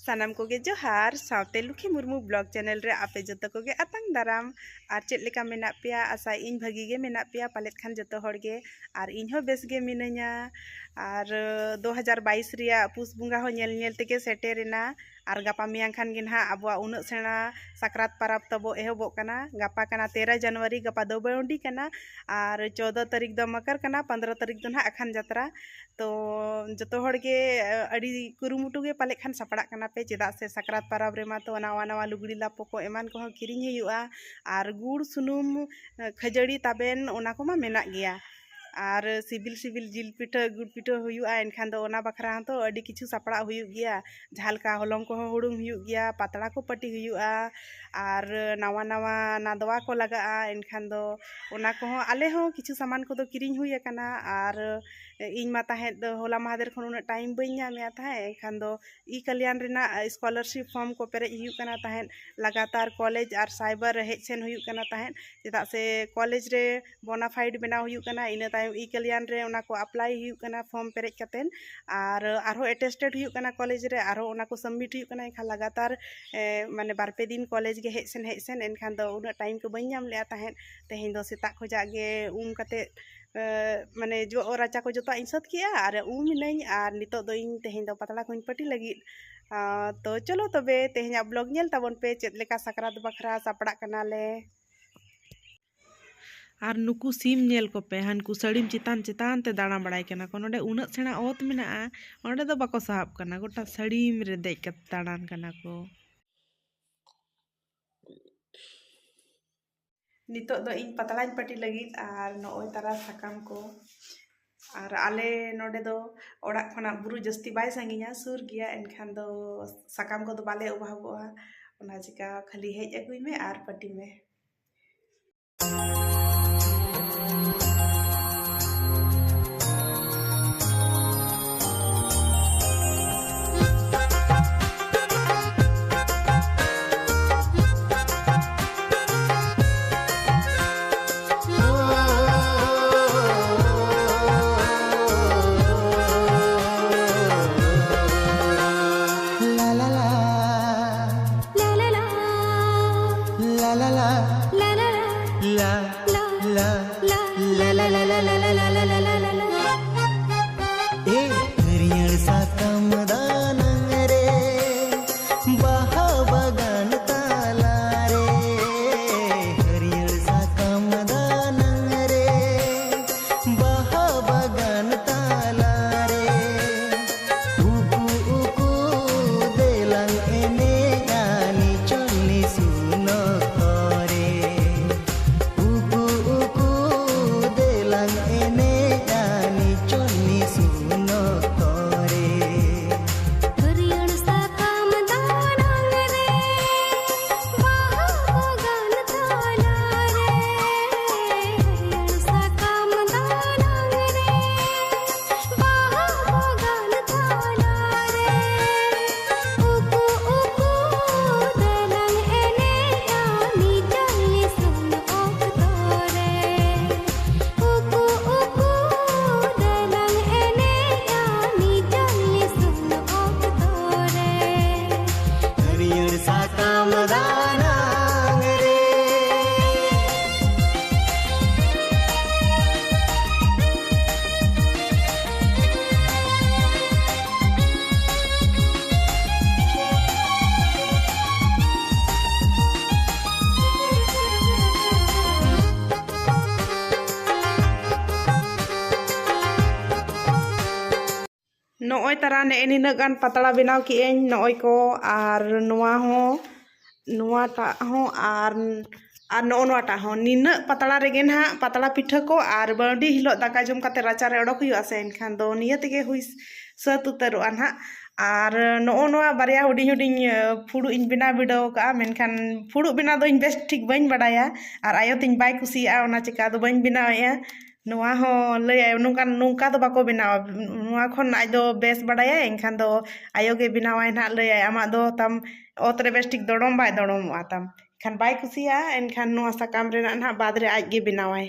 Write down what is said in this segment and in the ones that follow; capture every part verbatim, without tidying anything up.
ᱥᱟᱱᱟᱢ ᱠᱚᱜᱮ ᱡᱚᱦᱟᱨ, ᱥᱟᱶᱛᱮ ᱞᱩᱠᱷᱤ ᱢᱩᱨᱢᱩ ᱵᱞᱚᱜ ᱪᱮᱱᱮᱞ ᱨᱮ ᱟᱯᱮ ᱡᱚᱛᱚ ᱠᱚᱜᱮ ᱟᱛᱟᱝ ᱫᱟᱨᱟᱢ᱾ ᱟᱨ ᱪᱮᱫ ᱞᱮᱠᱟ ᱢᱮᱱᱟᱜ ᱯᱮᱭᱟ? ᱟᱥᱟᱭ ᱤᱧ ᱵᱷᱟᱹᱜᱤ ᱜᱮ ᱢᱮᱱᱟᱜ ᱯᱮᱭᱟ ᱯᱟᱞᱮᱫ ᱠᱷᱟᱱ ᱡᱚᱛᱚ ᱦᱚᱲ ᱜᱮ, ᱟᱨ ᱤᱧ ᱦᱚᱸ ᱵᱮᱥ ᱜᱮ ᱢᱤᱱᱟᱹᱧᱟ᱾ ᱟᱨ ᱫᱩ ᱦᱟᱡᱟᱨ ᱵᱟᱭᱤᱥ ᱨᱮᱭᱟᱜ ᱯᱩᱥ ᱵᱚᱸᱜᱟ ᱦᱚᱸ ᱧᱮᱞ ᱧᱮᱞ ᱛᱮᱜᱮ ᱥᱮᱴᱮᱨᱮᱱᱟ᱾ ᱟᱨ ᱜᱟᱯᱟ ᱢᱮᱭᱟᱝ ᱠᱷᱟᱱ ᱜᱮ ᱱᱟᱦᱟᱜ ᱟᱵᱚᱣᱟᱜ ᱩᱱᱟᱹᱜ ᱥᱮᱬᱟ ᱥᱟᱠᱨᱟᱛ ᱯᱟᱨᱟᱵᱽ ᱛᱟᱵᱚ ᱮᱦᱚᱵᱚᱜ ᱠᱟᱱᱟ᱾ ᱜᱟᱯᱟ ᱠᱟᱱᱟ ᱛᱮᱨᱚ ᱡᱟᱱᱩᱣᱟᱨᱤ, ᱜᱟᱯᱟ ᱫᱚ ᱵᱟᱹᱣᱰᱤ ᱠᱟᱱᱟ᱾ ᱟᱨ ᱪᱳᱫᱚ ᱛᱟᱹᱨᱤᱠᱷ ᱫᱚ ᱢᱚᱠᱚᱨ ᱠᱟᱱᱟ, ᱯᱚᱱᱫᱽᱨᱚ ᱛᱟᱹᱨᱤᱠᱷ ᱫᱚ ᱱᱟᱦᱟᱜ ᱟᱠᱷᱟᱱ ᱡᱟᱛᱨᱟ᱾ ᱛᱚ ᱡᱚᱛᱚ ᱦᱚᱲ ᱜᱮ, ᱟᱹᱰᱤ ᱠᱩᱨᱩᱢᱩᱴᱩ ᱜᱮ ᱯᱟᱞᱮᱫ ᱠᱷᱟᱱ ᱥᱟᱯᱲᱟᱜ ᱠᱟᱱᱟ ᱯᱮ, ᱪᱮᱫᱟᱜ ᱥᱮ ᱥᱟᱠᱨᱟᱛ ᱯᱟᱨᱟᱵᱽ ᱨᱮᱢᱟ ᱛᱚ ᱱᱟᱣᱟ ᱱᱟᱣᱟ ᱞᱩᱜᱽᱲᱤ ᱞᱟᱯᱚ ᱠᱚ ᱮᱢᱟᱱ ᱠᱚᱦᱚᱸ ᱠᱤᱨᱤᱧ ᱦᱩᱭᱩᱜᱼᱟ, ᱟᱨ ᱜᱩᱲ, ᱥᱩᱱᱩᱢ, ᱠᱷᱟᱹᱡᱟᱹᱲᱤ, ᱛᱟᱵᱮᱱ, ᱚᱱᱟ ᱠᱚᱢᱟ ᱢᱮᱱᱟᱜ ᱜᱮᱭᱟ᱾ ᱟᱨ ᱥᱤᱵᱤᱞ ᱥᱤᱵᱤᱞ ᱡᱤᱞ ᱯᱤᱴᱷᱟᱹ, ᱜᱩᱲ ᱯᱤᱴᱷᱟᱹ ᱦᱩᱭᱩᱜᱼᱟ, ᱮᱱᱠᱷᱟᱱ ᱫᱚ ᱚᱱᱟ ᱵᱟᱠᱷᱨᱟ ᱦᱚᱸᱛᱚ ᱟᱹᱰᱤ ᱠᱤᱪᱷᱩ ᱥᱟᱯᱲᱟᱜ ᱦᱩᱭᱩᱜ ᱜᱮᱭᱟ᱾ ᱡᱟᱦᱟᱸ ᱞᱮᱠᱟ ᱦᱚᱞᱚᱝ ᱠᱚᱦᱚᱸ ᱦᱩᱲᱩᱝ ᱦᱩᱭᱩᱜ ᱜᱮᱭᱟ, ᱯᱟᱛᱲᱟ ᱠᱚ ᱯᱟᱹᱴᱤ ᱦᱩᱭᱩᱜᱼᱟ, ᱟᱨ ᱱᱟᱣᱟ ᱱᱟᱣᱟ ᱱᱟᱫᱽᱣᱟ ᱠᱚ ᱞᱟᱜᱟᱜᱼᱟ, ᱮᱱᱠᱷᱟᱱ ᱫᱚ ᱚᱱᱟ ᱠᱚᱦᱚᱸ ᱟᱞᱮ ᱦᱚᱸ ᱠᱤᱪᱷᱩ ᱥᱟᱢᱟᱱ ᱠᱚᱫᱚ ᱠᱤᱨᱤᱧ ᱦᱩᱭ ᱟᱠᱟᱱᱟ᱾ ᱟᱨ ᱤᱧ ᱢᱟ ᱛᱟᱦᱮᱸᱫ ᱫᱚ ᱦᱚᱞᱟ ᱢᱟᱦᱫᱮᱨ ᱠᱷᱚᱱ ᱩᱱᱟᱹᱜ ᱴᱟᱭᱤᱢ ᱵᱟᱹᱧ ᱧᱟᱢᱮᱫᱼᱟ ᱛᱟᱦᱮᱸᱫ, ᱮᱱᱠᱷᱟᱱ ᱫᱚ ᱤ ᱠᱟᱞᱭᱟᱱ ᱨᱮᱱᱟᱜ ᱥᱠᱚᱞᱟᱨᱥᱤᱯ ᱯᱷᱚᱨᱢ ᱠᱚ ᱯᱮᱨᱮᱡ ᱦᱩᱭᱩᱜ ᱠᱟᱱᱟ ᱛᱟᱦᱮᱸᱫ, ᱞᱟᱜᱟᱛᱟᱨ ᱠᱚᱞᱮᱡᱽ ᱟᱨ ᱥᱟᱭᱵᱟᱨ ᱨᱮ ᱦᱮᱡ ᱥᱮᱱ ᱦᱩᱭᱩᱜ ᱠᱟᱱᱟ ᱛᱟᱦᱮᱸᱫ, ᱪᱮᱫᱟᱜ ᱥᱮ ᱠᱚᱞᱮᱡᱽ ᱨᱮ ᱵᱚᱱᱟᱯᱷᱟᱭᱤᱰ ᱵᱮᱱᱟᱣ ᱦᱩᱭᱩᱜ ᱠᱟᱱᱟ, ᱤᱱᱟᱹ ᱛᱟᱭᱚᱢ ᱤ ᱠᱟᱞᱭᱟᱱ ᱨᱮ ᱚᱱᱟ ᱠᱚ ᱟᱯᱞᱟᱭ ᱦᱩᱭᱩᱜ ᱠᱟᱱᱟ ᱯᱷᱚᱨᱢ ᱯᱮᱨᱮᱡ ᱠᱟᱛᱮᱫ, ᱟᱨ ᱟᱨᱦᱚᱸ ᱮᱴᱮᱥᱴᱮᱰ ᱦᱩᱭᱩᱜ ᱠᱟᱱᱟ ᱠᱚᱞᱮᱡᱽ ᱨᱮ, ᱟᱨᱦᱚᱸ ᱚᱱᱟ ᱠᱚ ᱥᱟᱵᱢᱤᱴ ᱦᱩᱭᱩᱜ ᱠᱟᱱᱟ᱾ ᱮᱱᱠᱷᱟᱱ ᱞᱟᱜᱟᱛᱟᱨ ᱮ, ᱢᱟᱱᱮ ᱵᱟᱨ ᱯᱮ ᱫᱤᱱ ᱠᱚᱞᱮᱡᱽ ᱜᱮ ᱦᱮᱡ ᱥᱮᱱ ᱦᱮᱡ ᱥᱮᱱ, ᱮᱱᱠᱷᱟᱱ ᱫᱚ ᱩᱱᱟᱹᱜ ᱴᱟᱭᱤᱢ ᱠᱚ ᱵᱟᱹᱧ ᱧᱟᱢ ᱞᱮᱜᱼᱟ ᱛᱟᱦᱮᱸᱫ᱾ ᱛᱮᱦᱮᱧ ᱫᱚ ᱥᱮᱛᱟᱜ ᱠᱷᱚᱡᱟᱜ ᱜᱮ ᱩᱢ ᱠᱟᱛᱮᱫ, ᱮ, ᱢᱟᱱᱮ ᱡᱚᱜ ᱨᱟᱪᱟ ᱠᱚ ᱡᱚᱛᱚᱣᱟᱜ ᱤᱧ ᱥᱟᱹᱛ ᱠᱮᱜᱼᱟ ᱟᱨ ᱩᱢ ᱮᱱᱟᱹᱧ, ᱟᱨ ᱱᱤᱛᱚᱜ ᱫᱚ ᱤᱧ ᱛᱮᱦᱮᱧ ᱫᱚ ᱯᱟᱛᱲᱟ ᱠᱚᱧ ᱯᱟᱹᱴᱤ ᱞᱟᱹᱜᱤᱫ᱾ ᱟ, ᱛᱚ ᱪᱚᱞᱚ ᱛᱚᱵᱮ ᱛᱮᱦᱮᱧᱟᱜ ᱵᱞᱚᱜ ᱧᱮᱞ ᱛᱟᱵᱚᱱ ᱯᱮ, ᱪᱮᱫ ᱞᱮᱠᱟ ᱥᱟᱠᱨᱟᱛ ᱵᱟᱠᱷᱨᱟ ᱥᱟᱯᱲᱟᱜ ᱠᱟᱱᱟᱞᱮ᱾ ᱟᱨ ᱱᱩᱠᱩ ᱥᱤᱢ ᱧᱮᱞ ᱠᱚᱯᱮ, ᱦᱟᱱᱠᱩ ᱥᱟᱹᱲᱤᱢ ᱪᱮᱛᱟᱱ ᱪᱮᱛᱟᱱ ᱛᱮ ᱫᱟᱬᱟ ᱵᱟᱲᱟᱭ ᱠᱟᱱᱟ ᱠᱚ᱾ ᱱᱚᱰᱮ ᱩᱱᱟᱹᱜ ᱥᱮᱬᱟ ᱚᱛ ᱢᱮᱱᱟᱜᱼᱟ, ᱚᱸᱰᱮ ᱫᱚ ᱵᱟᱠᱚ ᱥᱟᱦᱚᱵ ᱠᱟᱱᱟ, ᱜᱚᱴᱟ ᱥᱟᱹᱲᱤᱢ ᱨᱮ ᱫᱮᱡ ᱠᱟᱛᱮ ᱫᱟᱬᱟᱱ ᱠᱟᱱᱟ ᱠᱚ᱾ ᱱᱤᱛᱚᱜ ᱫᱚ ᱤᱧ ᱯᱟᱛᱲᱟᱧ ᱯᱟᱹᱴᱤ ᱞᱟᱹᱜᱤᱫ, ᱟᱨ ᱱᱚᱜᱼᱚᱭ ᱛᱟᱨᱟ ᱥᱟᱠᱟᱢ ᱠᱚ᱾ ᱟᱨ ᱟᱞᱮ ᱱᱚᱰᱮ ᱫᱚ ᱚᱲᱟᱜ ᱠᱷᱚᱱᱟᱜ ᱵᱩᱨᱩ ᱡᱟᱹᱥᱛᱤ ᱵᱟᱭ ᱥᱟᱺᱜᱤᱧᱟ, ᱥᱩᱨ ᱜᱮᱭᱟ, ᱮᱱᱠᱷᱟᱱ ᱫᱚ ᱥᱟᱠᱟᱢ ᱠᱚᱫᱚ ᱵᱟᱞᱮ ᱚᱵᱷᱟᱵᱚᱜᱼᱟ᱾ ᱚᱱᱟ ᱪᱤᱠᱟ ᱠᱷᱟᱹᱞᱤ ᱦᱮᱡ ᱟᱹᱜᱩᱭ ᱢᱮ ᱟᱨ ᱯᱟᱹᱴᱤ ᱢᱮ᱾ ᱥᱟᱠᱟᱢ ᱫᱟᱱᱟᱝ ᱨᱮ᱾ ᱱᱚᱜᱼᱚᱭ ᱛᱟᱨᱟ ᱱᱮᱜᱼᱮ ᱱᱤᱱᱟᱹᱜ ᱜᱟᱱ ᱯᱟᱛᱲᱟ ᱵᱮᱱᱟᱣ ᱠᱮᱜᱼᱟᱹᱧ, ᱱᱚᱜᱼᱚᱭ ᱠᱚ, ᱟᱨ ᱱᱚᱣᱟ ᱦᱚᱸ, ᱱᱚᱣᱟᱴᱟᱜ ᱦᱚᱸ, ᱟᱨ, ᱟᱨ ᱱᱚᱜᱼᱚ ᱱᱚᱣᱟᱴᱟᱜ ᱦᱚᱸ᱾ ᱱᱤᱱᱟᱹᱜ ᱯᱟᱛᱲᱟ ᱨᱮᱜᱮ ᱱᱟᱦᱟᱜ ᱯᱟᱛᱲᱟ ᱯᱤᱴᱷᱟᱹ ᱠᱚ, ᱟᱨ ᱵᱟᱹᱣᱰᱤ ᱦᱤᱞᱳᱜ ᱫᱟᱠᱟ ᱡᱚᱢ ᱠᱟᱛᱮ ᱨᱟᱪᱟᱨᱮ ᱚᱰᱚᱠ ᱦᱩᱭᱩᱜᱼᱟ ᱥᱮ, ᱮᱱᱠᱷᱟᱱ ᱫᱚ ᱱᱤᱭᱟᱹ ᱛᱮᱜᱮ ᱦᱩᱭ ᱥᱟᱹᱛ ᱩᱛᱟᱹᱨᱚᱜᱼᱟ ᱱᱟᱦᱟᱜ᱾ ᱟᱨ ᱱᱚᱜᱼᱚ ᱱᱚᱣᱟ ᱵᱟᱨᱭᱟ ᱦᱩᱰᱤᱧ ᱦᱩᱰᱤᱧ, ᱟᱹ, ᱯᱷᱩᱲᱩᱜ ᱤᱧ ᱵᱮᱱᱟᱣ ᱵᱤᱰᱟᱹᱣ ᱠᱟᱜᱼᱟ, ᱢᱮᱱᱠᱷᱟᱱ ᱯᱷᱩᱲᱩᱜ ᱵᱮᱱᱟᱣ ᱫᱚ ᱤᱧ ᱵᱮᱥ ᱴᱷᱤᱠ ᱵᱟᱹᱧ ᱵᱟᱰᱟᱭᱟ, ᱟᱨ ᱟᱭᱳ ᱛᱤᱧ ᱵᱟᱭ ᱠᱩᱥᱤᱭᱟᱜᱼᱟ, ᱚᱱᱟ ᱪᱤᱠᱟ ᱫᱚ ᱵᱟᱹᱧ ᱵᱮᱱᱟᱣᱮᱫᱼᱟ᱾ ᱱᱚᱣᱟ ᱦᱚᱸ ᱞᱟᱹᱭᱟᱭ, ᱱᱚᱝᱠᱟᱱ, ᱱᱚᱝᱠᱟ ᱫᱚ ᱵᱟᱠᱚ ᱵᱮᱱᱟᱣᱟ, ᱱᱚᱣᱟ ᱠᱷᱚᱱ ᱟᱡ ᱫᱚ ᱵᱮᱥ ᱵᱟᱰᱟᱭᱟᱭ, ᱮᱱᱠᱷᱟᱱ ᱫᱚ ᱟᱭᱳ ᱜᱮ ᱵᱮᱱᱟᱣᱟᱭ ᱱᱟᱦᱟᱜ, ᱞᱟᱹᱭᱟᱭ, "ᱟᱢᱟᱜ ᱫᱚ ᱛᱟᱢ ᱚᱛ ᱨᱮ ᱵᱮᱥ ᱴᱷᱤᱠ ᱫᱚᱲᱚᱢ ᱵᱟᱭ ᱫᱚᱲᱚᱢᱚᱜᱼᱟ ᱛᱟᱢ", ᱮᱱᱠᱷᱟᱱ ᱵᱟᱭ ᱠᱩᱥᱤᱭᱟᱜᱼᱟ, ᱮᱱᱠᱷᱟᱱ ᱱᱚᱣᱟ ᱥᱟᱠᱟᱢ ᱨᱮᱱᱟᱜ ᱱᱟᱦᱟᱜ ᱵᱟᱫᱽ ᱨᱮ ᱟᱡ ᱜᱮ ᱵᱮᱱᱟᱣᱟᱭ᱾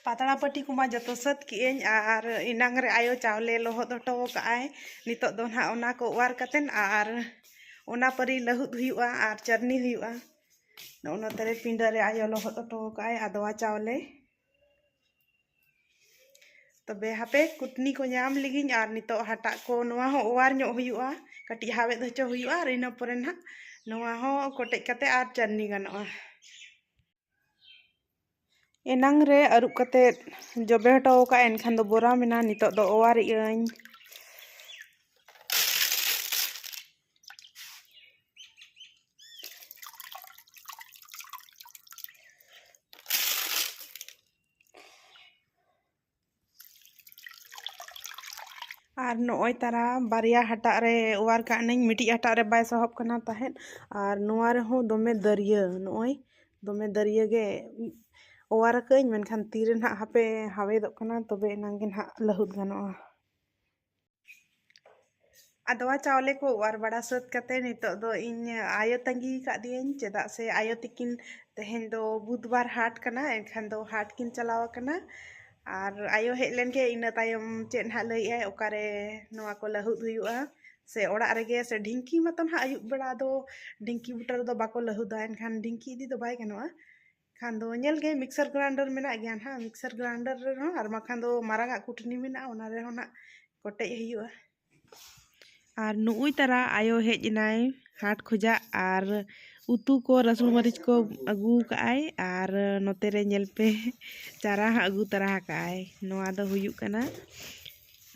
ᱯᱟᱛᱲᱟ ᱯᱟᱹᱴᱤ ᱠᱚᱢᱟ ᱡᱚᱛᱚ ᱥᱟᱹᱛ ᱠᱮᱜᱼᱟᱹᱧ, ᱟᱨ ᱮᱱᱟᱝ ᱨᱮ ᱟᱭᱳ ᱪᱟᱣᱞᱮ ᱞᱚᱦᱚᱫ ᱦᱚᱴᱚ ᱠᱟᱜᱼᱟᱭ᱾ ᱱᱤᱛᱚᱜ ᱫᱚ ᱱᱟᱦᱟᱜ ᱚᱱᱟ ᱠᱚ ᱚᱣᱟᱨ ᱠᱟᱛᱮᱱ ᱟᱨ ᱚᱱᱟ ᱯᱟᱹᱨᱤ ᱞᱟᱹᱦᱩᱫ ᱦᱩᱭᱩᱜᱼᱟ ᱟᱨ ᱪᱟᱹᱨᱱᱤ ᱦᱩᱭᱩᱜᱼᱟ᱾ ᱱᱚᱜᱼᱚ ᱱᱚᱛᱮ ᱨᱮ ᱯᱤᱸᱰᱟᱹ ᱨᱮ ᱟᱭᱳ ᱞᱚᱦᱚᱫ ᱦᱚᱴᱚ ᱠᱟᱜᱼᱟᱭ ᱟᱫᱣᱟ ᱪᱟᱣᱞᱮ᱾ ᱛᱚᱵᱮ ᱦᱟᱯᱮ ᱠᱩᱴᱱᱤ ᱠᱚ ᱧᱟᱢ ᱞᱮᱜᱤᱧ, ᱟᱨ ᱱᱤᱛᱚᱜ ᱦᱟᱴᱟᱜ ᱠᱚ ᱱᱚᱣᱟ ᱦᱚᱸ ᱚᱣᱟᱨ ᱧᱚᱜ ᱦᱩᱭᱩᱜᱼᱟ, ᱠᱟᱹᱴᱤᱡ ᱦᱟᱣᱮᱫ ᱦᱚᱪᱚ ᱦᱩᱭᱩᱜᱼᱟ, ᱟᱨ ᱤᱱᱟᱹ ᱯᱚᱨᱮ ᱱᱟᱦᱟᱜ ᱱᱚᱣᱟ ᱦᱚᱸ ᱠᱚᱴᱮᱡ ᱠᱟᱛᱮ ᱟᱨ ᱪᱟᱹᱨᱱᱤ ᱜᱟᱱᱚᱜᱼᱟ᱾ ᱮᱱᱟᱝ ᱨᱮ ᱟᱹᱨᱩᱵ ᱠᱟᱛᱮ ᱡᱚᱵᱮ ᱦᱚᱴᱚ ᱟᱠᱟᱫᱼᱟ, ᱮᱱᱠᱷᱟᱱ ᱫᱚ ᱵᱚᱨᱟᱢ ᱮᱱᱟ᱾ ᱱᱤᱛᱚᱜ ᱫᱚ ᱚᱣᱟᱨᱮᱜ ᱟᱹᱧ᱾ ᱟᱨ ᱱᱚᱜᱼᱚᱭ ᱛᱟᱨᱟ ᱵᱟᱨᱭᱟ ᱦᱟᱴᱟᱜ ᱨᱮ ᱚᱣᱟᱨ ᱠᱟᱜ ᱱᱟᱹᱧ, ᱢᱤᱫᱴᱤᱡ ᱦᱟᱴᱟᱜ ᱨᱮ ᱵᱟᱭ ᱥᱚᱦᱚᱵ ᱠᱟᱱᱟ ᱛᱟᱦᱮᱸᱫ᱾ ᱟᱨ ᱱᱚᱣᱟ ᱨᱮᱦᱚᱸ ᱫᱚᱢᱮ ᱫᱟᱹᱨᱭᱟᱹ, ᱱᱚᱜᱼᱚᱭ ᱫᱚᱢᱮ ᱫᱟᱹᱨᱭᱟᱹ ᱜᱮ ᱚᱣᱟᱨ ᱟᱠᱟᱜ ᱟᱹᱧ, ᱢᱮᱱᱠᱷᱟᱱ ᱛᱤᱨᱮ ᱱᱟᱦᱟᱜ ᱦᱟᱯᱮ ᱦᱟᱣᱮᱫᱚᱜ ᱠᱟᱱᱟ, ᱛᱚᱵᱮ ᱮᱱᱟᱝ ᱜᱮ ᱱᱟᱦᱟᱜ ᱞᱟᱹᱦᱩᱫ ᱜᱟᱱᱚᱜᱼᱟ᱾ ᱟᱫᱣᱟ ᱪᱟᱣᱞᱮ ᱠᱚ ᱚᱣᱟᱨ ᱵᱟᱲᱟ ᱥᱟᱹᱛ ᱠᱟᱛᱮ ᱱᱤᱛᱚᱜ ᱫᱚ ᱤᱧ ᱟᱭᱳ ᱛᱟᱺᱜᱤ ᱟᱠᱟᱫᱤᱭᱟᱹᱧ, ᱪᱮᱫᱟᱜ ᱥᱮ ᱟᱭᱳ ᱛᱤᱠᱤᱱ ᱛᱮᱦᱮᱧ ᱫᱚ ᱵᱩᱫᱷᱵᱟᱨ ᱦᱟᱴ ᱠᱟᱱᱟ, ᱮᱱᱠᱷᱟᱱ ᱫᱚ ᱦᱟᱴ ᱠᱤᱱ ᱪᱟᱞᱟᱣ ᱟᱠᱟᱱᱟ᱾ ᱟᱨ ᱟᱭᱳ ᱦᱮᱡ ᱞᱮᱱ ᱜᱮ ᱤᱱᱟᱹ ᱛᱟᱭᱚᱢ ᱪᱮᱫ ᱱᱟᱦᱟᱜ ᱞᱟᱹᱭᱮᱫ ᱟᱭ, ᱚᱠᱟᱨᱮ ᱱᱚᱣᱟ ᱠᱚ ᱞᱟᱹᱦᱩᱫ ᱦᱩᱭᱩᱜᱼᱟ ᱥᱮ ᱚᱲᱟᱜ ᱨᱮᱜᱮ ᱥᱮ ᱰᱷᱤᱝᱠᱤ ᱢᱟᱛᱚ ᱱᱟᱦᱟᱜ ᱟᱹᱭᱩᱵ ᱵᱮᱲᱟ ᱫᱚ ᱰᱷᱤᱝᱠᱤ ᱵᱩᱴᱟᱹ ᱨᱮᱫᱚ ᱵᱟᱠᱚ ᱞᱟᱹᱦᱩᱫᱟ, ᱮᱱᱠᱷᱟᱱ ᱰᱷᱤᱝᱠᱤ ᱤᱫᱤ ᱫᱚ ᱵᱟᱭ ᱜᱟᱱᱚᱜᱼᱟ᱾ ᱠᱷᱟᱱ ᱫᱚ ᱧᱮᱞ ᱜᱮ ᱢᱤᱠᱥᱟᱨ ᱜᱨᱟᱭᱱᱰᱟᱨ ᱢᱮᱱᱟᱜ ᱜᱮᱭᱟ ᱱᱟᱦᱟᱜ, ᱢᱤᱠᱥᱟᱨ ᱜᱨᱟᱭᱱᱰᱟᱨ ᱨᱮᱦᱚᱸ ᱟᱨ ᱵᱟᱠᱷᱟᱱ ᱫᱚ ᱢᱟᱨᱟᱝ ᱟᱜ ᱠᱩᱴᱱᱤ ᱢᱮᱱᱟᱜᱼᱟ, ᱚᱱᱟ ᱨᱮᱦᱚᱸ ᱱᱟᱜ ᱠᱚᱴᱮᱡ ᱦᱩᱭᱩᱜᱼᱟ᱾ ᱟᱨ ᱱᱩᱜᱼᱩᱭ ᱛᱟᱨᱟ ᱟᱭᱳ ᱦᱮᱡ ᱮᱱᱟᱭ ᱦᱟᱴ ᱠᱷᱚᱡᱟᱜ, ᱟᱨ ᱩᱛᱩ ᱠᱚ ᱨᱟᱹᱥᱩᱱ ᱢᱟᱹᱨᱤᱪ ᱠᱚ ᱟᱹᱜᱩ ᱠᱟᱜᱼᱟᱭ᱾ ᱟᱨ ᱱᱚᱛᱮ ᱨᱮ ᱧᱮᱞ ᱯᱮ, ᱪᱟᱨᱟ ᱦᱚᱸ ᱟᱹᱜᱩ ᱛᱟᱨᱟ ᱟᱠᱟᱜᱼᱟᱭ᱾ ᱱᱚᱣᱟ ᱫᱚ ᱦᱩᱭᱩᱜ ᱠᱟᱱᱟ,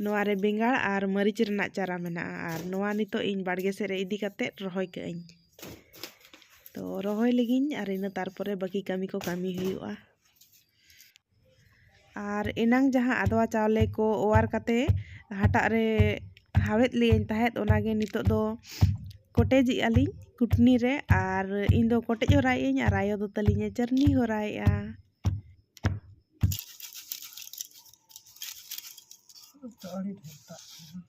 ᱱᱚᱣᱟ ᱨᱮ ᱵᱮᱸᱜᱟᱲ ᱟᱨ ᱢᱟᱹᱨᱤᱪ ᱨᱮᱱᱟᱜ ᱪᱟᱨᱟ ᱢᱮᱱᱟᱜᱼᱟ, ᱟᱨ ᱱᱚᱣᱟ ᱱᱤᱛᱚᱜ ᱤᱧ ᱵᱟᱲᱜᱮ ᱥᱮᱫ ᱨᱮ ᱤᱫᱤ ᱠᱟᱛᱮ ᱨᱚᱦᱚᱭ ᱠᱟᱜ ᱟᱹᱧ᱾ ᱛᱚ ᱨᱚᱦᱚᱭ ᱞᱮᱜᱤᱧ, ᱟᱨ ᱤᱱᱟᱹ ᱛᱟᱨᱯᱚᱨᱮ ᱵᱟᱹᱠᱤ ᱠᱟᱹᱢᱤ ᱠᱚ ᱠᱟᱹᱢᱤ ᱦᱩᱭᱩᱜᱼᱟ᱾ ᱟᱨ ᱮᱱᱟᱝ ᱡᱟᱦᱟᱸ ᱟᱫᱣᱟ ᱪᱟᱣᱞᱮ ᱠᱚ ᱚᱣᱟᱨ ᱠᱟᱛᱮ ᱦᱟᱴᱟᱜ ᱨᱮ ᱦᱟᱣᱮᱫ ᱞᱮᱭᱟᱹᱧ ᱛᱟᱦᱮᱸᱫ, ᱚᱱᱟᱜᱮ ᱱᱤᱛᱚᱜ ᱫᱚ ᱠᱚᱴᱮᱡᱮᱜᱼᱟ ᱞᱤᱧ ᱠᱩᱴᱱᱤ ᱨᱮ, ᱟᱨ ᱤᱧ ᱫᱚ ᱠᱚᱴᱮᱡ ᱦᱚᱨᱟᱭᱮᱜᱼᱟᱹᱧ ᱟᱨ ᱟᱭᱳ ᱫᱚ ᱛᱟᱹᱞᱤᱧᱮ ᱪᱟᱹᱨᱱᱤ ᱦᱚᱨᱟᱭᱮᱜᱼᱟ᱾ ᱟᱹᱰᱤ ᱰᱷᱮᱨ ᱫᱟᱜ ᱠᱟᱱᱟ᱾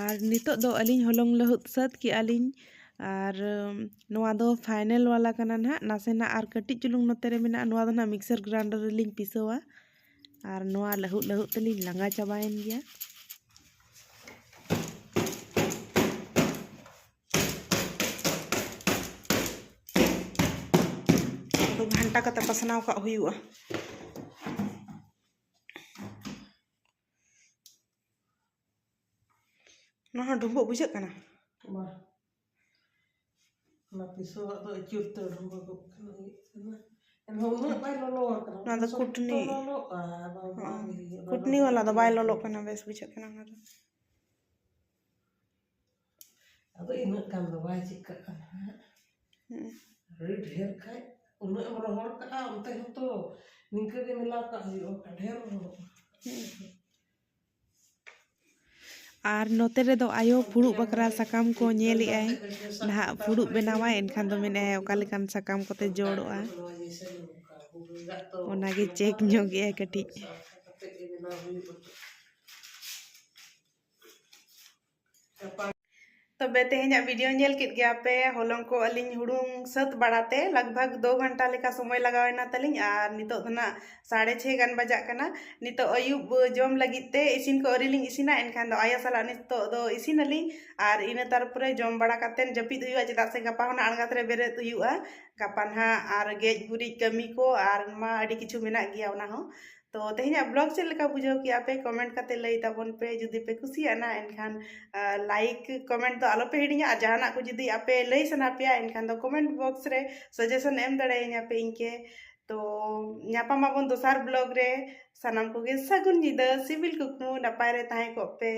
ᱟᱨ ᱱᱤᱛᱚᱜ ᱫᱚ ᱟᱹᱞᱤᱧ ᱦᱚᱞᱚᱝ ᱞᱟᱹᱦᱩᱫ ᱥᱟᱹᱛ ᱠᱮᱜᱼᱟ ᱞᱤᱧ᱾ ᱟᱨ ᱱᱚᱣᱟ ᱫᱚ ᱯᱷᱟᱭᱱᱮᱞ ᱣᱟᱞᱟ ᱠᱟᱱᱟ ᱱᱟᱦᱟᱜ, ᱱᱟᱥᱮᱱᱟᱜ ᱟᱨ ᱠᱟᱹᱴᱤᱡ ᱪᱩᱞᱩᱝ ᱱᱚᱛᱮ ᱨᱮ ᱢᱮᱱᱟᱜᱼᱟ, ᱱᱚᱣᱟ ᱫᱚ ᱱᱟᱦᱟᱜ ᱢᱤᱠᱥᱟᱨ ᱜᱨᱟᱭᱱᱰᱟᱨ ᱨᱮᱞᱤᱧ ᱯᱤᱥᱟᱹᱣᱟ᱾ ᱟᱨ ᱱᱚᱣᱟ ᱞᱟᱹᱦᱩᱫ ᱞᱟᱹᱦᱩᱫ ᱛᱮᱞᱤᱧ ᱞᱟᱸᱜᱟ ᱪᱟᱵᱟᱭᱮᱱ ᱜᱮᱭᱟ᱾ ᱟᱫᱚ ᱜᱷᱟᱱᱴᱟ ᱠᱟᱛᱮ ᱯᱟᱥᱱᱟᱣ ᱠᱟᱜ ᱦᱩᱭᱩᱜᱼᱟ᱾ ᱚᱱᱟ ᱦᱚᱸ ᱰᱷᱩᱸᱵᱩᱜ ᱵᱩᱡᱷᱟᱹᱜ ᱠᱟᱱᱟ᱾ ᱵᱟ, ᱚᱱᱟ ᱯᱤᱥᱟᱹᱣᱟᱜ ᱫᱚ ᱟᱹᱪᱩᱨ ᱛᱮ ᱰᱷᱩᱸᱵᱟᱹᱜᱚᱜ ᱠᱟᱱᱟ, ᱤᱭᱟᱹᱜ ᱠᱟᱱᱟ᱾ ᱮᱱᱦᱚᱸ ᱩᱱᱟᱹᱜ ᱵᱟᱭ ᱞᱚᱞᱚ ᱟᱠᱟᱱᱟ᱾ ᱱᱚᱣᱟ ᱫᱚ ᱥᱚᱠᱛᱚ ᱠᱩᱴᱱᱤ᱾ ᱞᱚᱞᱚᱜᱼᱟ, ᱵᱟᱝ, ᱵᱟᱝ ᱤᱭᱟᱹᱜᱼᱟ, ᱠᱩᱴᱱᱤ ᱞᱚᱞᱚᱜᱼᱟ, ᱵᱟᱞᱟ ᱫᱚ ᱵᱟᱭ ᱞᱚᱞᱚᱜᱼᱟ᱾ ᱞᱚᱞᱚᱜ ᱠᱟᱱᱟ, ᱵᱮᱥ ᱵᱩᱡᱷᱟᱹᱜ ᱠᱟᱱᱟ ᱚᱱᱟ ᱫᱚ᱾ ᱟᱫᱚ ᱤᱱᱟᱹᱜ ᱜᱟᱱ ᱫᱚ ᱵᱟᱭ ᱪᱤᱠᱟᱹᱜ ᱠᱟᱱᱟ ᱦᱟᱸᱜ᱾ ᱦᱩᱸ᱾ ᱟᱹᱰᱤ ᱰᱷᱮᱨ ᱠᱷᱟᱡ ᱩᱱᱟᱹᱜ ᱮᱢ ᱨᱚᱦᱚᱲ ᱠᱟᱜᱼᱟ, ᱚᱱᱛᱮ ᱦᱚᱸᱛᱚ ᱱᱤᱝᱠᱟᱹ ᱜᱮ ᱢᱮᱞᱟᱣ ᱠᱟᱜ ᱦᱩᱭᱩᱜᱼᱟ, ᱰᱷᱮᱨ ᱨᱚᱦᱚᱲᱚᱜᱼᱟ᱾ ᱦᱩᱸ᱾ ᱟᱨ ᱱᱚᱛᱮ ᱨᱮᱫᱚ ᱟᱭᱳ ᱯᱷᱩᱲᱩᱜ ᱵᱟᱠᱷᱨᱟ ᱥᱟᱠᱟᱢ ᱠᱚ ᱧᱮᱞᱮᱜᱼᱟᱭ, ᱱᱟᱦᱟᱜ ᱯᱷᱩᱲᱩᱜ ᱵᱮᱱᱟᱣᱟᱭ, ᱮᱱᱠᱷᱟᱱ ᱫᱚ ᱢᱮᱱᱮᱜᱼᱟᱭ ᱚᱠᱟ ᱞᱮᱠᱟᱱ ᱥᱟᱠᱟᱢ ᱠᱚᱛᱮ ᱡᱚᱲᱚᱜᱼᱟ᱾ ᱚᱱᱟᱜᱮ ᱪᱮᱠ ᱧᱚᱜ ᱮᱜᱼᱟᱭ ᱠᱟᱹᱴᱤᱡ᱾ ᱛᱚᱵᱮ ᱛᱮᱦᱮᱧᱟᱜ ᱵᱷᱤᱰᱤᱭᱳ ᱧᱮᱞ ᱠᱮᱫ ᱜᱮᱭᱟ ᱯᱮ, ᱦᱚᱞᱚᱝ ᱠᱚ ᱟᱹᱞᱤᱧ ᱦᱩᱲᱩᱝ ᱥᱟᱹᱛ ᱵᱟᱲᱟᱛᱮ ᱞᱟᱜᱽ ᱵᱷᱟᱜᱽ ᱫᱳ ᱜᱷᱚᱱᱴᱟ ᱞᱮᱠᱟ ᱥᱚᱢᱚᱭ ᱞᱟᱜᱟᱣ ᱮᱱᱟ ᱛᱟᱹᱞᱤᱧ᱾ ᱟᱨ ᱱᱤᱛᱚᱜ ᱫᱚ ᱱᱟᱜ ᱥᱟᱲᱮ ᱪᱷᱮ ᱜᱟᱱ ᱵᱟᱡᱟᱜ ᱠᱟᱱᱟ᱾ ᱱᱤᱛᱚᱜ ᱟᱹᱭᱩᱵ ᱡᱚᱢ ᱞᱟᱹᱜᱤᱫ ᱛᱮ ᱤᱥᱤᱱ ᱠᱚ ᱟᱹᱣᱨᱤ ᱞᱤᱧ ᱤᱥᱤᱱᱟ, ᱮᱱᱠᱷᱟᱱ ᱫᱚ ᱟᱭᱳ ᱥᱟᱞᱟᱜ ᱱᱤᱛᱚᱜ ᱫᱚ ᱤᱥᱤᱱ ᱟᱹᱞᱤᱧ᱾ ᱟᱨ ᱤᱱᱟᱹ ᱛᱟᱨᱯᱚᱨᱮ ᱡᱚᱢ ᱵᱟᱲᱟ ᱠᱟᱛᱮᱫ ᱡᱟᱹᱯᱤᱫ ᱦᱩᱭᱩᱜᱼᱟ, ᱪᱮᱫᱟᱜ ᱥᱮ ᱜᱟᱯᱟ ᱦᱚᱸ ᱱᱟᱜ ᱟᱬᱜᱟᱛ ᱨᱮ ᱵᱮᱨᱮᱫ ᱦᱩᱭᱩᱜᱼᱟ᱾ ᱜᱟᱯᱟ ᱱᱟᱜ ᱟᱨ ᱜᱮᱡ ᱜᱩᱨᱤᱡ ᱠᱟᱹᱢᱤ ᱠᱚ ᱟᱨ ᱢᱟ ᱟᱹᱰᱤ ᱠᱤᱪᱷᱩ ᱢᱮᱱᱟᱜ ᱜᱮᱭᱟ ᱚᱱᱟ ᱦᱚᱸ᱾ ᱛᱚ ᱛᱮᱦᱮᱧᱟᱜ ᱵᱞᱚᱜ ᱪᱮᱫ ᱞᱮᱠᱟ ᱵᱩᱡᱷᱟᱹᱣ ᱠᱮᱜᱼᱟ ᱯᱮ, ᱠᱚᱢᱮᱱᱴ ᱠᱟᱛᱮ ᱞᱟᱹᱭ ᱛᱟᱵᱚᱱ ᱯᱮ᱾ ᱡᱩᱫᱤ ᱯᱮ ᱠᱩᱥᱤᱭᱟᱜᱼᱟ ᱮᱱᱠᱷᱟᱱ ᱞᱟᱭᱤᱠ ᱠᱚᱢᱮᱱᱴ ᱫᱚ ᱟᱞᱚ ᱯᱮ ᱦᱤᱲᱤᱧᱟ᱾ ᱟᱨ ᱡᱟᱦᱟᱱᱟᱜ ᱠᱚ ᱡᱩᱫᱤ ᱟᱯᱮ ᱞᱟᱹᱭ ᱥᱟᱱᱟ ᱯᱮᱭᱟ ᱮᱱᱠᱷᱟᱱ ᱫᱚ ᱠᱚᱢᱮᱱᱴ ᱵᱚᱠᱥ ᱨᱮ ᱥᱟᱡᱮᱥᱚᱱ ᱮᱢ ᱫᱟᱲᱮᱭᱟᱹᱧᱟ ᱯᱮ ᱤᱧ ᱠᱮ᱾ ᱛᱚ ᱧᱟᱯᱟᱢ ᱟᱵᱚᱱ ᱫᱚᱥᱟᱨ ᱵᱞᱚᱜ ᱨᱮ᱾ ᱥᱟᱱᱟᱢ ᱠᱚᱜᱮ ᱥᱟᱹᱜᱩᱱ ᱧᱤᱫᱟᱹ, ᱥᱤᱵᱤᱞ ᱠᱩᱠᱢᱩ, ᱱᱟᱯᱟᱭ ᱨᱮ ᱛᱟᱦᱮᱸ ᱠᱚᱜ ᱯᱮ᱾